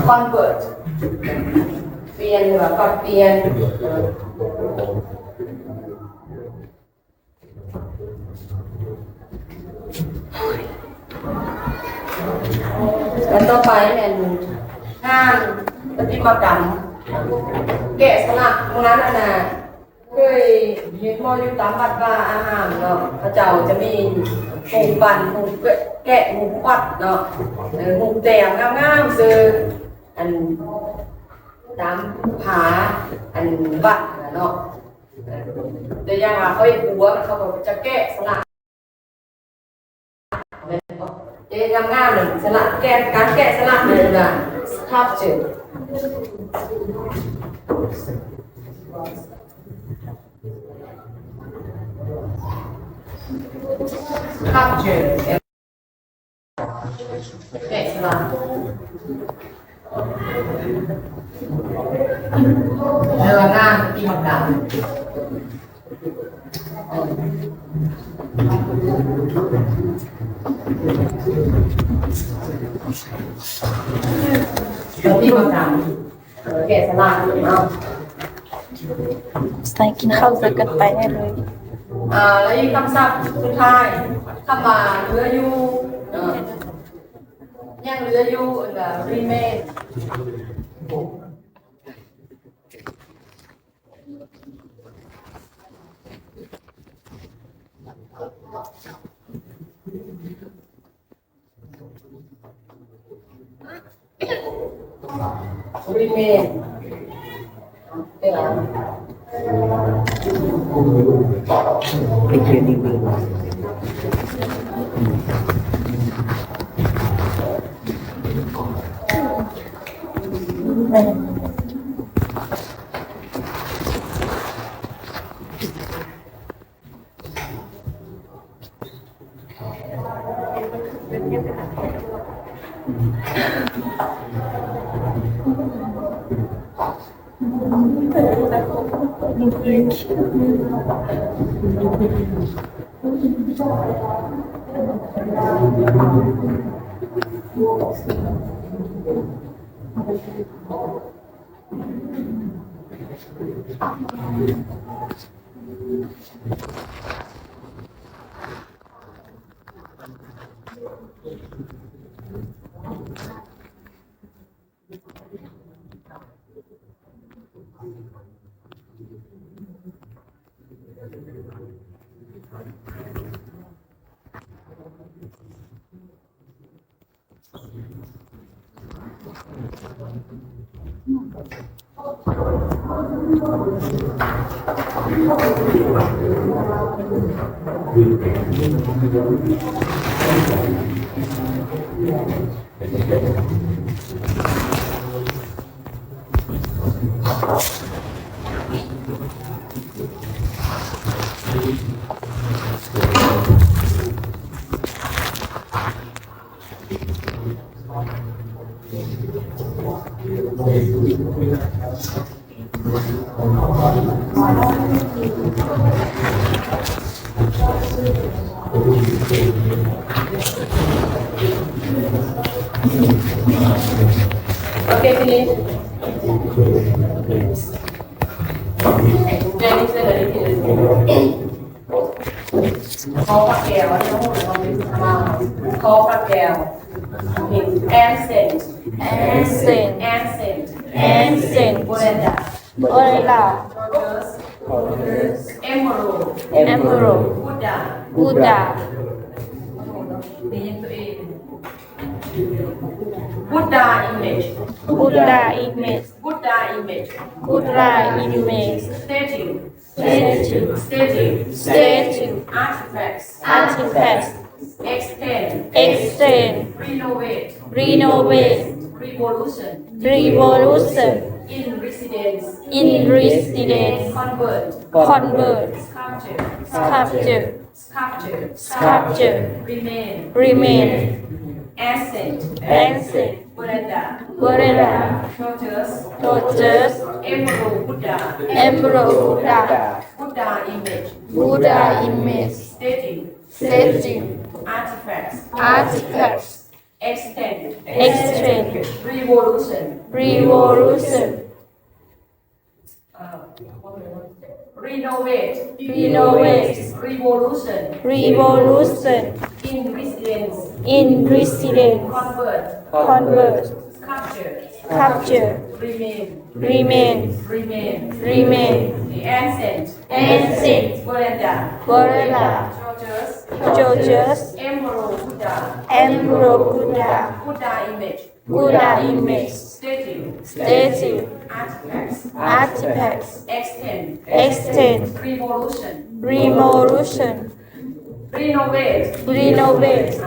convert ປ່ຽນ ຫຼືວ່າປັບປ່ຽນ. ອັນຕໍ່ໄປແມ່ນງານປະຕິມາກຳ ແກະສະຫຼັກ. ມື້ນັ້ນຫັ້ນນະ ເຄີຍເຫັນບໍ່ ຢູ່ຕາມວັດວາອາຮາມເນາະ, ເຂົາເຈົ້າຈະມີຮູບປັ້ນ, ຮູບແກະ, ຮູບຂວັດເນາະ, ເອີ ຮູບແຕ້ມງາມໆ ຊື່ ອັນ ຕາມຝາ ອັນ ວັດຫັ້ນນະເນາະ. ຕົວຢ່າງວ່າເຂົາເຮັດບົວ ເຂົາກໍຈະແກະສະຫຼັກ ແມ່ນບໍ່? ເຮັດງາມໆ ສະຫຼັກ ແກະ ການແກະສະຫຼັກເປັນ sculpture. Sculpture. ແກະສະຫຼັກ ເລື່ອງງານປະຕິມາກຳ ປະຕິມາກຳ ເອີ ແກະສະຫຼັກເນາະ. ໃສ່ກິນເຂົ້າໃສ່ກັນໄປໄດ້ເລີຍ. ອ່າ ແລ້ວອີກຄຳສັບສຸດທ້າຍ ຄຳວ່າເຫຼືອຢູ່ ເອີ ຍັງເຫຼືອຢູ່ ອັນວ່າ remain. remain. Okay, finish. ຂໍພະແກ້ວ ຂໍພະແກ້ວ Ancient. Ancient. Ancient. Ancient. Buddha. Buddha. Emerald. Emerald. Buddha. Buddha. Buddha image. Buddha image. Buddha image. Buddha image. Statue. Statue. Statue. Statue. Artifacts. Artifacts. Extend. Extend. Renovate. Renovate. Revolution. Revolution. In residence. In residence. Convert. Convert. Sculpture. Sculpture. Sculpture. Sculpture. Remain. Remain. Ancient. Ancient. Buddha. Buddha. Tortoise. Tortoise. Emerald Buddha. Emerald Buddha. Buddha image. Buddha image. Statue. Statue. Artifacts. Artifacts. Extend. Extend. Revolution. Revolution. Renovate. Renovate. Revolution. Revolution. In residence. In residence. Convert. Convert. Capture. Capture. Remain. Remain. Remain. Remain. Ancient. Ancient. Veranda. Veranda. George's. George's. Emperor Buddha. Emperor Buddha. Buddha image. Buddha image. Statue. Statue. Artifacts. Artifacts. Extend. Extend. Revolution. Revolution. Renovate. Renovate.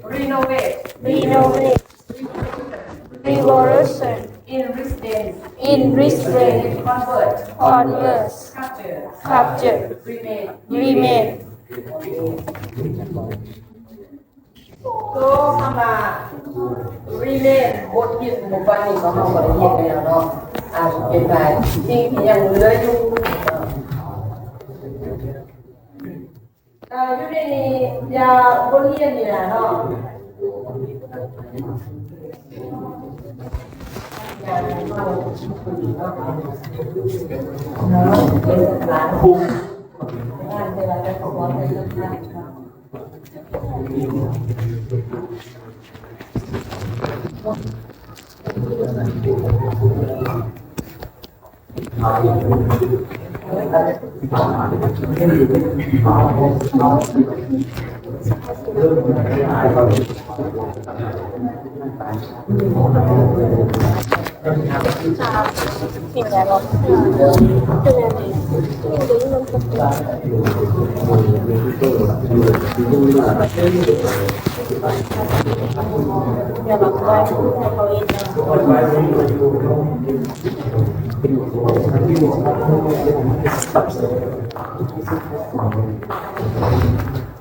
Renovate. Renovate. Revolution. In residence. In residence. Convert. Convert. Capture. Capture. Remain. Remain. ໂຕຄຳວ່າ remain ບົດຮຽນໝູ່ປານນີ້ຂອງເຮົາກໍໄດ້ຮຽນໄປແລ້ວເນາະ. ອາ ເປັນໄປ ສິ່ງທີ່ຍັງເຫຼືອຢູ່ ເອີ ຢູ່ໃນນີ້ ຢ່າ ບົດຮຽນນີ້ລະເນາະ.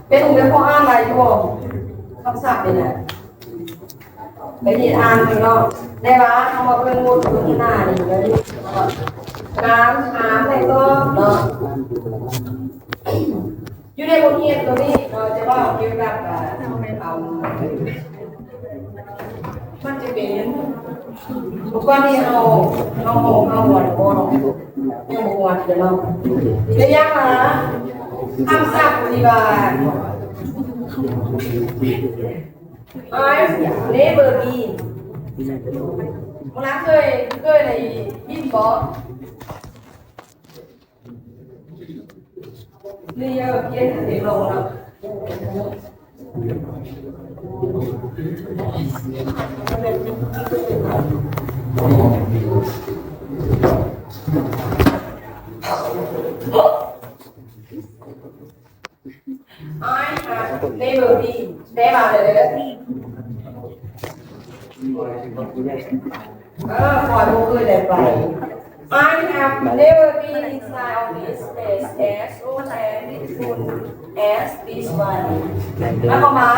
ເປັນ ເປັນພໍອ່ານໄດ້ຢູ່ບໍ່? ຄຳສັບນີ້ນະ ໄປເຮັດອ່ານເບິ່ງເນາະ. ແຕ່ວ່າເຮົາມາເບິ່ງບົດສົນທະນານີ້ ການຖາມ ແລະ ຕອບເນາະ. ຢູ່ໃນບົດຮຽນຕົວນີ້ເນາະ ຈະເວົ້າກ່ຽວກັບ ອາ ອາ ມັນຈະເປັນ ທຸກວັນນີ້ເຮົາ ເຮົາ ເຮົາ ເຮົາມ່ວນບໍ່? ຍັງບໍ່ມ່ວນເດີເນາະ. ຕົວຢ່າງວ່າ ຄຳສັບທີ່ວ່າ I've never been ເວລາເຄີຍ ເຄີຍໄດ້ຍິນບໍ່? ນີ້ເອີ ຂຽນໃຫ້ເດັກນ້ອຍເນາະ. I have never been ແປວ່າເດີ ເອີ ຂ້ອຍບໍ່ເຄີຍໄດ້ໄປ. I have never been inside of this place as old and beautiful as this one. ໝາຍຄວາມວ່າ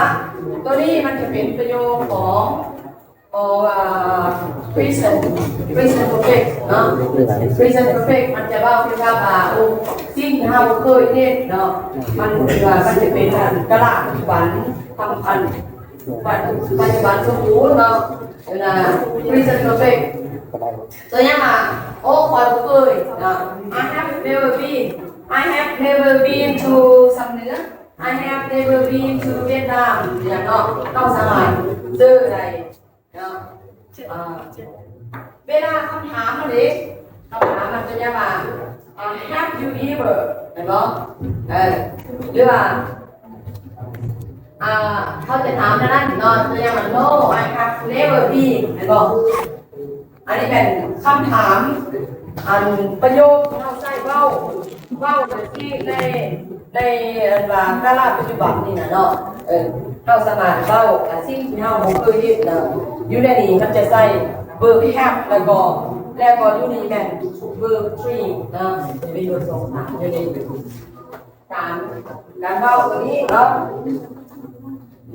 ຕົວນີ້ມັນຈະເປັນປະໂຫຍກຂອງ ຂອງ ອ່າ present present perfect ເນາະ. Present perfect ມັນຈະເວົ້າກ່ຽວກັບວ່າ ໂອ້ ສິ່ງທີ່ເຮົາເຄີຍເຮັດເນາະ ມັນ ມັນຈະເປັນ ອັນ ກາລະປັດຈຸບັນ ທຳ ອັນ ປັດ ປັດຈຸບັນສົມບູນເນາະ. ເວລາ present perfect ຕົວຢ່າງວ່າ ໂອ້ ຂ້ອຍບໍ່ເຄີຍເນາະ. I have never been I have never been to ຊຳເໜືອ. I have never been to Vietnam ຢ່າງເນາະ. ເຮົາສາມາດເຈີໄດ້ເນາະ. ອ່າ ເວລາຄຳຖາມມັນເດ ຄຳຖາມມັນຕົວຢ່າງວ່າ ອ່າ Have you ever ແມ່ນບໍ່? ເອີ ຫຼືວ່າ ອ່າ ເຮົາຈະຖາມແນວນັ້ນເນາະ ຕົວຢ່າງວ່າ No, I have never been ແມ່ນບໍ່? ອັນນີ້ແມ່ນຄຳຖາມ ອັນປະໂຫຍກທີ່ເຮົາໃຊ້ເວົ້າ ເວົ້າໂດຍທີ່ໃນ ໃນ ອັນວ່າກາລະປັດຈຸບັນນີ້ນະເນາະ. ເອີ ເຮົາສາມາດເວົ້າ ອາ ສິ່ງທີ່ເຮົາບໍ່ເຄີຍເຮັດນະ ຢູ່ໃນນີ້ມັນຈະໃຊ້ verb have ແລ້ວກໍ ແລ້ວກໍຢູ່ນີ້ແມ່ນ verb three ນະ ຈະມີ verb ສອງ ສາມ ຢູ່ໃນ ການ ການເວົ້າຕົວນີ້ເນາະ.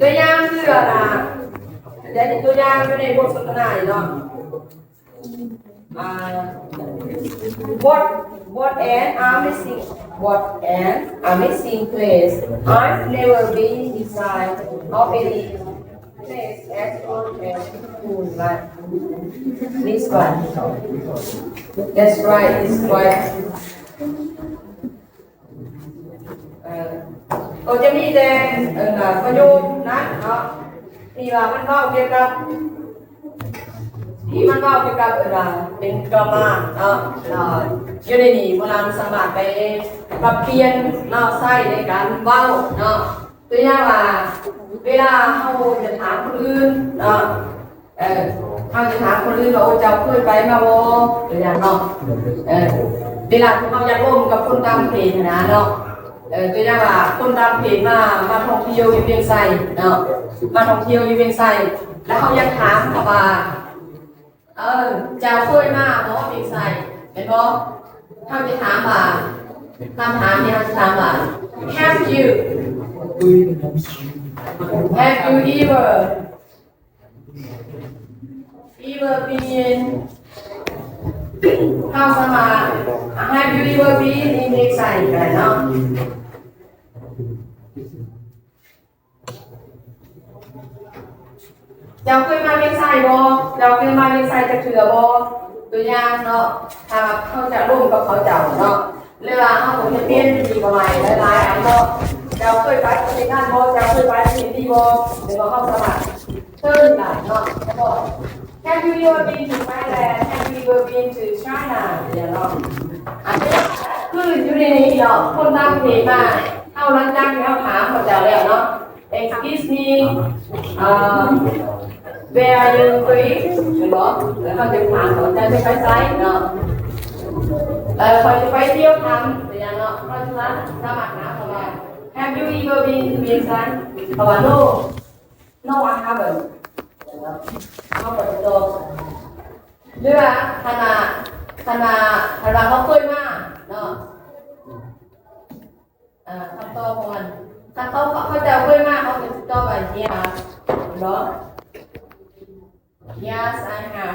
ຕົວຢ່າງຄື ອັນນະ ຕົວຢ່າງຢູ່ໃນບົດສົນທະນານີ້ເນາະ ອ່າ ບົດ What an amazing, what an amazing place. I've never been inside of any place as old as Moon like this one. That's right, it's quite ເອີ ກໍຈະມີແຕ່ ເອີ ປະໂຫຍກນັ້ນເນາະ ທີ່ວ່າມັນເວົ້າກ່ຽວກັບ ທີ່ມັນເວົ້າກ່ຽວກັບ ເອີ ວ່າເປັນກຣາມາເນາະ ເອີ ຢູ່ໃນນີ້ພວກເຮົາສາມາດໄປປັບປ່ຽນເນາະ ໃຊ້ໃນການເວົ້າເນາະ ຕົວຢ່າງວ່າ ເວລາເຮົາຈະຖາມຄົນອື່ນເນາະ ເອີ ເຮົາຈະຖາມຄົນອື່ນວ່າ ໂອ້ ເຈົ້າເຄີຍໄປມາບໍ່? ຕົວຢ່າງເນາະ ເອີ ເວລາທີ່ເຮົາຢາກລົມກັບຄົນຕ່າງປະເທດຫັ້ນນະເນາະ ເອີ ຕົວຢ່າງວ່າຄົນຕ່າງປະເທດມາ ມາທ່ອງທ່ຽວຢູ່ວຽງໄຊເນາະ ມາທ່ອງທ່ຽວຢູ່ວຽງໄຊ ແລ້ວເຮົາຢາກຖາມເຂົາວ່າ ເອີ ເຈົ້າເຄີຍມາບໍ່ວຽງໄຊ? ແມ່ນບໍ່? ເຮົາຈະຖາມວ່າ ຄຳຖາມທີ່ເຮົາຈະຖາມວ່າ Have you, have you ever Ever been ເຮົາສາມາດ Have you ever been in ວຽງໄຊ ກໍໄດ້ເນາະ ເຈົ້າເຄີຍມາວຽງໄຊບໍ່? ເຈົ້າເຄີຍມາວຽງໄຊຈັກເທື່ອບໍ່? ຕົວຢ່າງເນາະ ຖ້າເຮົາຈະລົມກັບເຂົາເຈົ້າເນາະ ຫຼືວ່າເຮົາກໍຈະປ່ຽນວິທີກະໄໝຫຼາຍໆອັນເນາະ ເຈົ້າເຄີຍໄປປະເທດນັ້ນບໍ່? ເຈົ້າເຄີຍໄປປະເທດນີ້ບໍ່? ຫຼືວ່າເຮົາສາມາດເຊີນໄດ້ເນາະ ແລ້ວກໍ Have you ever been to Thailand? Have you ever been to China? ຢ່າງເນາະ ອັນນີ້ຄືຢູ່ໃນນີ້ເນາະ ຄົນຕ່າງປະເທດມາ ເຮົາຫຼັງຈາກທີ່ເຮົາຖາມເຂົາເຈົ້າແລ້ວເນາະ Excuse me, uh, where are you going? ແມ່ນບໍ່? ແລ້ວເຮົາຈະຖາມເຂົາ ເຈົ້າຈະໄປໃສເນາະ ເອີ ຂ້ອຍຈະໄປທ່ຽວຖ້ຳ ຢ່າງເນາະ ເຮົາຈະສາມາດຖາມເຂົາວ່າ Have you ever been to ວຽງຈັນ? ເຂົາວ່າ No, no, I haven't. ເຮົາກໍຈະຕອບ ຫຼືວ່າຄັນວ່າ ຄັນວ່າ ຄັນວ່າເຂົາເຄີຍມາເນາະ ເອີ ຄຳຕອບຂອງມັນ ຄັນເຂົາ ເຂົາເຈົ້າເຄີຍມາ ເຂົາກໍຈະຕອບວ່າ Yes ເນາະ Yes, I have.